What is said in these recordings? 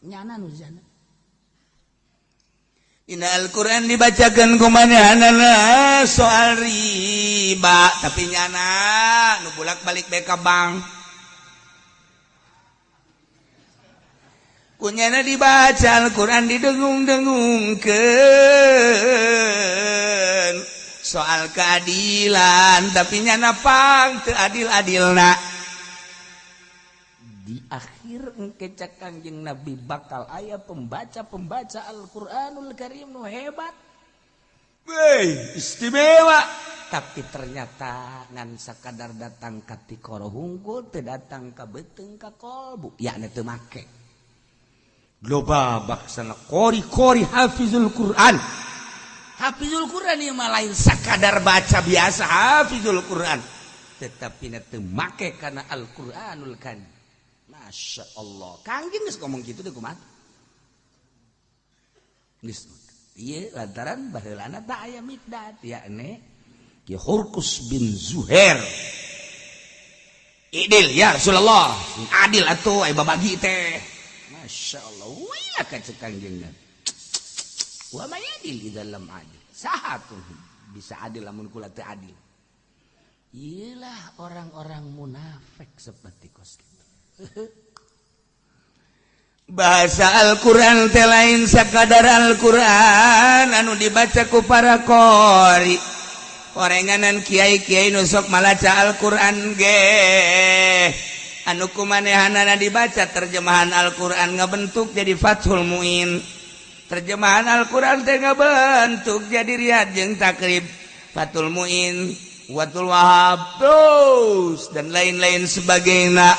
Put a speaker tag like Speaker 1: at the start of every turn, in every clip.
Speaker 1: Nyana nu jana.
Speaker 2: Dina Al-Qur'an dibacakeun ku manehanana soal riba, tapi nyana nu bolak-balik bae ka bank. Kunyana dibaca Al-Qur'an didengung-dengungkeun soal keadilan, tapi nyana pang teu adil-adilna.
Speaker 1: Di akhir engke cek Kangjeng Nabi bakal aya pembaca-pembaca Al-Qur'anul Karim nu hebat.
Speaker 2: Wey, istimewa.
Speaker 1: Tapi ternyata ngan sakadar datang ka tikoro hungkul teu datang ka beuteung ka kolbu, yakni teu make.
Speaker 2: Loba baksana kori-kori hafizul Quran.
Speaker 1: Hafizul Quran ieu mah lain sakadar baca biasa
Speaker 2: hafizul Quran,
Speaker 1: tetapi teu make kana Al-Qur'anul Karim. Masya Allah, Kangjeng geus ngomong kitu teh kumaha? Geus ieu lantaran baheulana tah aya Miqdad yakni Ki Hurkus bin Zuhair.
Speaker 2: Idil ya Rasulullah, adil atuh aya babagi teh.
Speaker 1: Masya Allah, wih ka cek Kangjeng. Wa may adil idza lam adil. Saha tuh bisa adil lamun kula teu adil. Iyalah orang-orang munafik seperti kos kitu.
Speaker 2: Bahasa Al-Qur'an teh lain sakadar Al-Qur'an anu dibaca ku para qori. Orenganan kiai-kiai nu sok malaca Al-Qur'an ge. Anu kumanehanana dibaca terjemahan Al-Qur'an ngabentuk jadi Fathul Muin. Terjemahan Al-Qur'an teh ngabentuk jadi Riyad jeung Takrib, Fathul Muin, Watul Wahab, terus dan lain-lain sebagainya.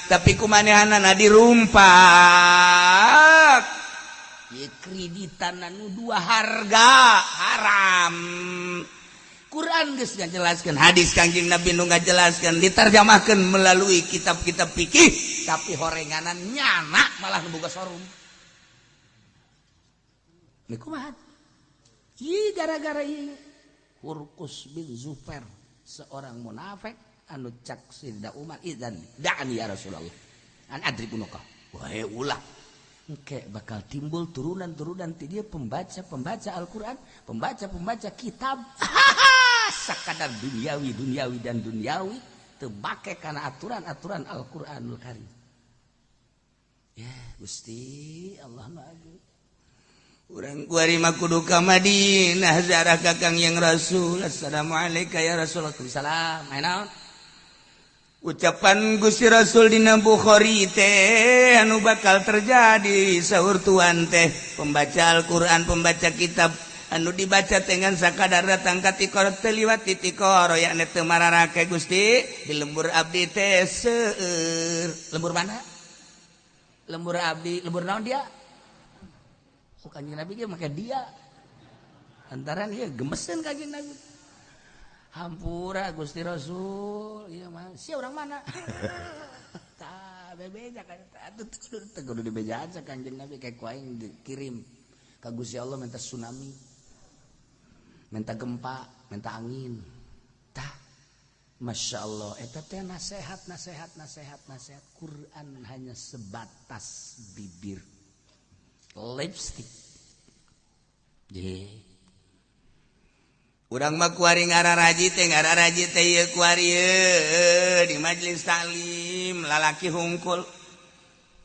Speaker 2: Tapi kumanehanana dirumpak
Speaker 1: ieu kreditan anu dua harga haram.
Speaker 2: Quran geus ngajelaskeun, hadis Kangjeng Nabi nu ngajelaskeun, diterjemahkeun melalui kitab-kitab fikih,
Speaker 1: tapi horenganan nyana malah nu boga showroom. Ini kumaha? Ieu gara-gara ieu Hurkus bin Zufair seorang munafik anu cak Sidna Umar idzan da'ani ya Rasulullah an adrib unuka. Wahai ulah engke bakal timbul turunan-turunan ti dia pembaca-pembaca Al-Qur'an, pembaca-pembaca kitab. Sakadar duniawi, duniawi dan duniawi teu make kana aturan-aturan Al-Qur'anul Karim. Ya Gusti Allah nu agung.
Speaker 2: Urang kuari mah kudu ka Madinah ziarah ka Kangjeng Rasul. Assalamualaikum ya Rasulullah.
Speaker 1: Waalaikumsalam. Aya naon?
Speaker 2: Ucapan Gusti Rasul dina Bukhari teh anu bakal terjadi sahur tuan teh pembaca Al-Qur'an, pembaca kitab anu dibaca dengan sakadar datang ka tikoro teu liwat ti tikoro yakni teu mararake Gusti di lembur abdi teh seueur.
Speaker 1: Lembur mana? Lembur abdi, lembur naon dia? Oh, Kanjeng Nabi ge make dia. Lantaran ieu gemeseun Kanjeng Nabi. Hampura Gusti Rasul, ieu mah sia urang mana? Tah bebeja kan atuh teu kudu dibejaan sa Kanjeng Nabi kayak ku aing dikirim ka Gusti Allah minta tsunami, minta gempa, minta angin. Tah Masya Allah, eta teh nasehat, nasehat, nasehat, nasehat. Quran hanya sebatas bibir, lipstick. Ye.
Speaker 2: Urang mah kuari ngararaji teh ngararaji teh ieu kuari di majelis taklim lalaki hungkul.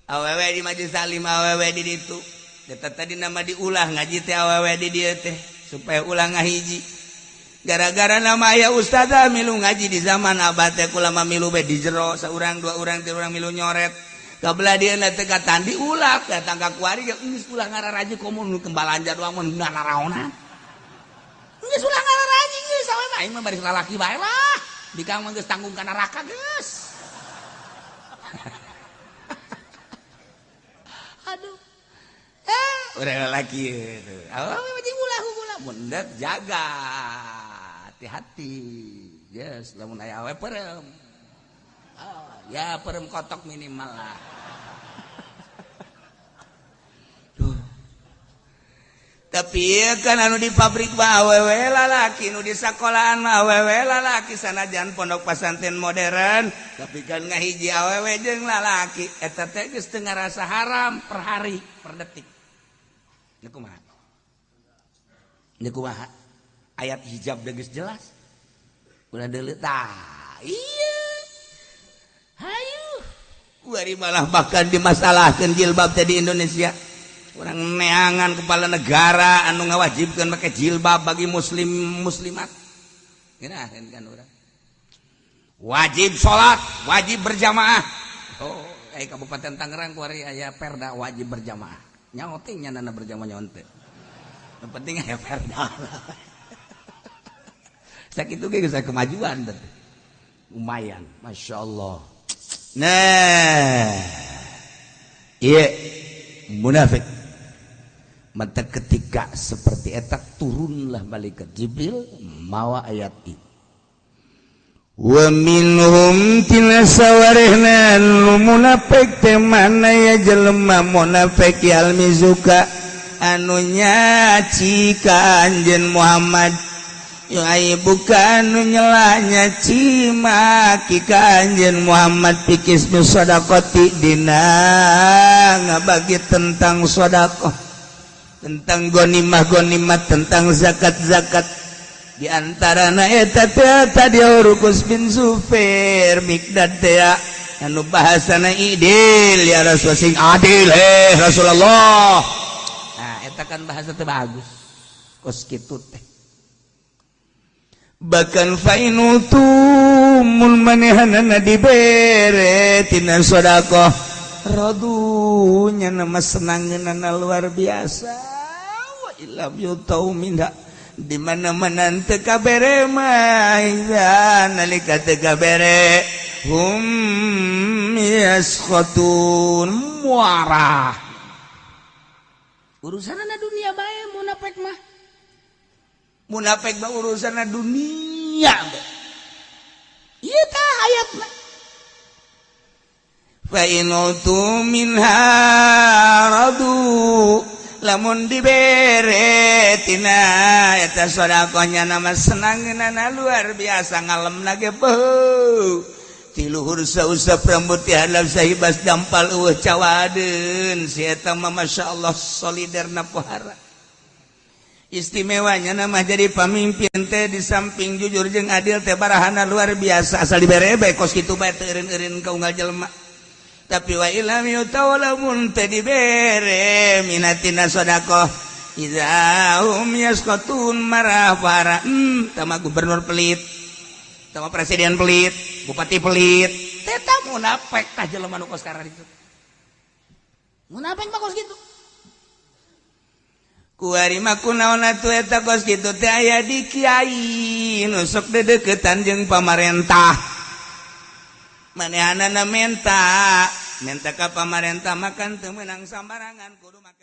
Speaker 2: Awewe di majelis taklim awewe di ditu. Eta tadi nama diulah ngaji teh awewe di dieu teh supaya ulah ngahiji. Gara-gara nama aya ustazah milu ngaji di zaman abah teh kula mah milu be di jero saurang dua orang tilu orang milu nyoret. Kabelah dia teh katan diulah datang ka kuari geus ulah ngararaji komo nu balanja doang mun naraonan.
Speaker 1: Geus ulah ngararaji geus awewe mah aing mah baris lalaki bae lah. Bikang mah geus tanggung ka neraka geus. Aduh.
Speaker 2: Urang lalaki awewe mah jeung ulah ulah mun jaga hati-hati. Geus lamun aya awewe peureum.
Speaker 1: Oh, ya peureum kotok minimal lah.
Speaker 2: Duh. Tapi kan anu di pabrik mah awewe lalaki, nu di sekolahan mah awewe lalaki, sanajan pondok pesantren modern tapi kan ngahiji awewe jeung lalaki. Eta teh geus teu ngarasa haram per hari, per detik. Nya kumaha? Nya kumaha? Ayat hijab geus jelas. Ulah deuleu tah. Iya. Hayu. Kuari malah bahkan dimasalahkeun jilbab teh di Indonesia. Urang neangan kepala negara anu ngawajibkan pakai jilbab bagi muslim muslimat. Ngeunaheun kan urang. Wajib salat, wajib berjamaah. Oh, Kabupaten Tangerang kuari aya perda wajib berjamaah. Nyaho teh nyanana berjamaah nyaho teh. Yang penting aya perda. Sakitu ge geus kemajuan teh. Lumayan, Masya Allah. Nah, iya munafik. Maka ketika seperti eta turunlah malaikat Jibril mawa ayat ini. Wa minhum tina sawarehna nu munafik teh mana ya jelema munafik yalmizuka anu nyaci ka anjeun Muhammad, bukan nu nyela nyaci maki ka anjeun Muhammad, fi qismi shadaqati dina ngabagi tentang sedekah, tentang gonimah gonimah, tentang zakat zakat. Di antara eta tadi Rukus bin Zubair, Mikdad teh anu bahasana i'dil ya Rasul, sing adil eh Rasulullah. Nah, eta kan bahasa teh bagus kos kitu teh. Bahkan fa in u'thu mun manehanana dibere tina sedekah radhu nya nama senangeunana luar biasa, wa illam yu'tau minha di mana-mana teu kabere mah, nalika teu kabere hum yaskhatun muarah.
Speaker 1: Urusanana dunia bae munafik mah.
Speaker 2: Munafik mah urusanna dunia.
Speaker 1: Ieu tah ayatna.
Speaker 2: Fa in u'thu minha radu lamun dibere tina eta sedekahnya nama senangeunana luar biasa, ngalemna ge beuh ti luhur sausap rambut ti handap sahibas dampal eueuh cawadeun. Si eta mah masyaallah soliderna pohara. Istimewanya nama jadi pamimpin teh di samping jujur jeung adil teh barahana luar biasa, asal dibere bae kos kitu bae teu eureun-eureun ka unggal jelema. Tapi wa illam yu'tau lamun teu dibere minha tina sedekah idza hum yaskhatun marah para. Tama gubernur pelit, tama presiden pelit, bupati pelit.
Speaker 1: Teta munafik tah jelema nu kos itu. Munafik mah kos kitu.
Speaker 2: Kuari mah kunaon atuh eta kos kitu teh aya di kiai nu sok dedeketan jeung pamarentah. Manehanana menta menta ka pamarentah makan teu meunang sambarangan, kudu make